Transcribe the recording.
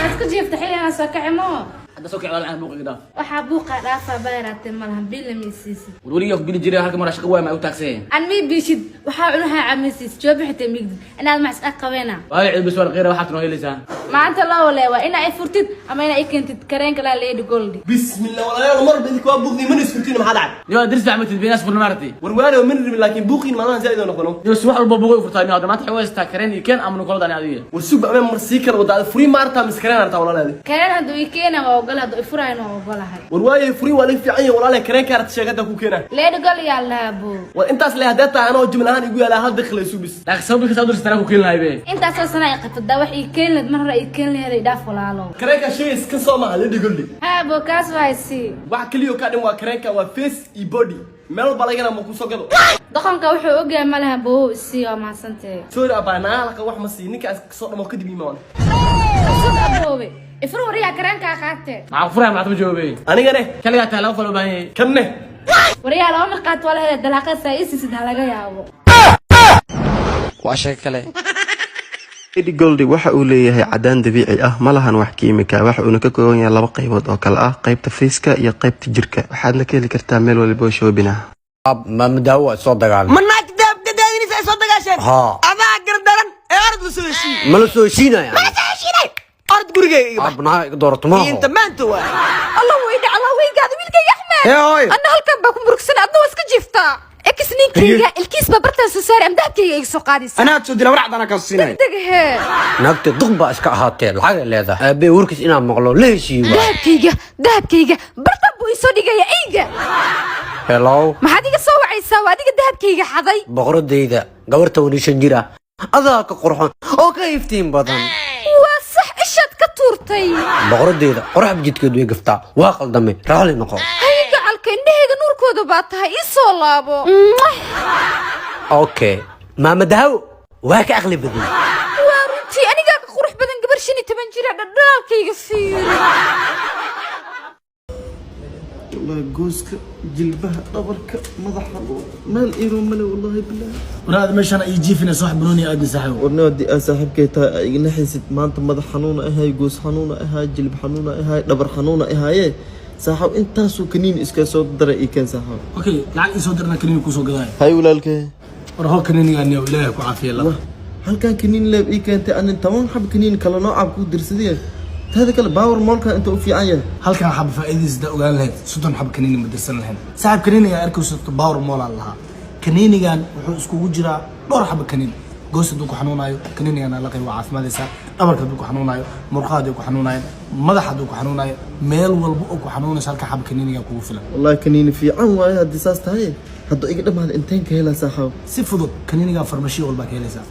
Waa iska jiifta, xilligan soo kaci moo. Hadda soo kici, walaal, buuqiga dhaaf. Waxaa buuqa dhaafaa bayraatee malahan, biil lama isiisid. War weligaa ku bili jiray, halka mara shaqa waay ma u taagsan. Aan mii biishid, waxaa cunaha camaysiis joobi xitaa migdid inaad max iska qabeena. Waayo cid bis wal qeera waxaad noo helaysaa. Maanta loo waleewa waa inaa i furtid ama inaa i keentid kareenka laa Lady Gold. Bismillah, walaalayaal, mar idinka waa buuqdii, mana isfurtiin, maxaa dhacay? Niyo diris axmed binaas furna maartay. War waana mana rabin, laakiin buuqiin maalmahan zaaid oo noqono. Niyo subax walba buuqay u furtaa, niyo hadda maanta waxay haystaa kareen iyo keen ama nukolada ani adiga. War sug, ama mar sii kala wadaada, furii maartaa mise kareen artaa, walaalayaal? Kareen hadduu i keena waa ogola, hadduu i furayna waa ogolahay. War waaye, furii waa laga fiican yahay, walaalayaal, kareenka arta sheegada ku keenaa. Lady Gold yaa lahaa buu. War intaas le haddee tahay, anoo jimil ahaan igu yaalaa hal daqiiqa isu bis. Laakiin sabab ka soo dirsan ku keen lahay be. Intaasoo sana ay qabto daa wax ii keeni lahayd, mar hore ii keeni lahayd, i dhaaf, walaalo. Kareenka sheegays ka soo maaha Lady Gold? Haa boo, kaas waay sii. Wax kaliya oo ka dhin waa kareenka, waa face iyo body, meel walba lagana ma ku soo gado. Dhaqanka wuxuu ogyahay ma laha boo, isii, waa mahadsantahay. Sorry abaa, naalaqa wax ma sii ninkaas kasoo dhamo kadib imaan. Sug aboobe, ifur wariyaa, kareenkaa qaatee. Maxaa ku furaya? Maxaa joobe? Anigane. Kaligaa taa laba fal u baahan yahay. Kanne. Wariyaa, laba mar qaat waa la helay, dalaaqad saa ii siisid ha laga yaabo. Waa sheeko kale. Lady Gold waxa uu leeyahay cadaan dabiici ah, ma lahan wax kiimika, waxa uuna ka kooban yahay laba qaybood oo kale ah qaybta face-ka iyo qaybta jirka. Waxaadna ka heli kartaa meel waliba oo shopping ah. Ma daawo soo dagaalmay? Ma naag daabdadaadinaysa ay soo dagaasheen? Haa. Adaa gardaran ee orod la soo heshiiye. Ma la soo heshiinaya? Ma la soo heshiinay, orod gurigayga iga bax. Abnaha iga doorato maaho. Inta maanta waa. Allah weyne, Allah weygaada, wiilkayga Axmed. Hee hooy. Anna halkan baa ku murugsan, adna waa iska jiiftaa. Ex ninkayga ilkiis baa bartaan soo saaray, am dahabkayga iga soo qaadaysa. Anaad soo dila, warcad anaa kaa siinay. Degdeg hee. Naagta duq baa iska ahaatee, lacag ay leedahay. Aabbe warkiis inaan maqlo la heshiiyo waay. Dahabkayga, dahabkayga bartan buu isoo dhigaya eyga. Hello. Maxaad iga soo wacaysaa? Waa adiga dahabkayga xaday. Boqoradayda, gabarta 15 jir ah adaa ka qurxoon oo ka iftiin badan. Waa sax, ishaad ka tuurtay. Boqoradayda, qorax jidkeed way gaftaa, waa qaldamay, raali noqo. Hay gacalka, indhahayga nuurkooda baa tahay, ii soo laabo. Okay, maama dahawo waa ka aqli badan. Waa runtii, anigaa ka qurux badan gabar 15 jira, dhadhaalkayga fiiri. Wallahi gooska, jilbaha, dhabarka, madaxa, meel iiroo male, wallahi billahi. Waraad meeshaan ay jiifinayso wax banooni aadna, saaxiib. Warna haddii aad saaxiibkay tahay aa iga naxaysid, maanta madax xanuuna ahay, goos xanuuna ahay, jilib xanuuna ahay, dhabar xanuuna ahaaye, saaxab, intaasuu kaniin iska soo daray ii keen, saaxab. Okay, lacag ii soo dirna, kaniini kusoo gadaayo. Hay walaalkay. War hoo kaniinigaa, niyow, Ilaahay ku caafiya la. Halkan kaniin leeb ii keentay, anin 10 xab kaniin kala noocaa kuu dirsadaya. Taada kale, Power Mallka inta u fiican yahay? Halkan xab faa'iidadiisa da ogaan lahayd, 30 xab kaniini ma dirsan lahayn, saaxiib. Kaniinigaa arkayso Power Mall aan lahaa. Kaniinigan wuxuu iskugu jiraa dhowr xab kaniin. Goos hadduu ku xanuunayo, kaniinigan aa laqay, waa caafimaadaysaa. Dhabarka hadduu ku xanuunayo, murqaha hadduu ku xanuunayo, madax hadduu ku xanuunayo, meel walba oo ku xanuunayso, halka xab kaniinigan kugu filan. Wallahi kaniini fiican waaye. Haddii saas tahay, hadduu iga dhamaada, inteen ka helaa, saaxab? Si fudud kaniinigan farmashiya walbaa ka helaysaa.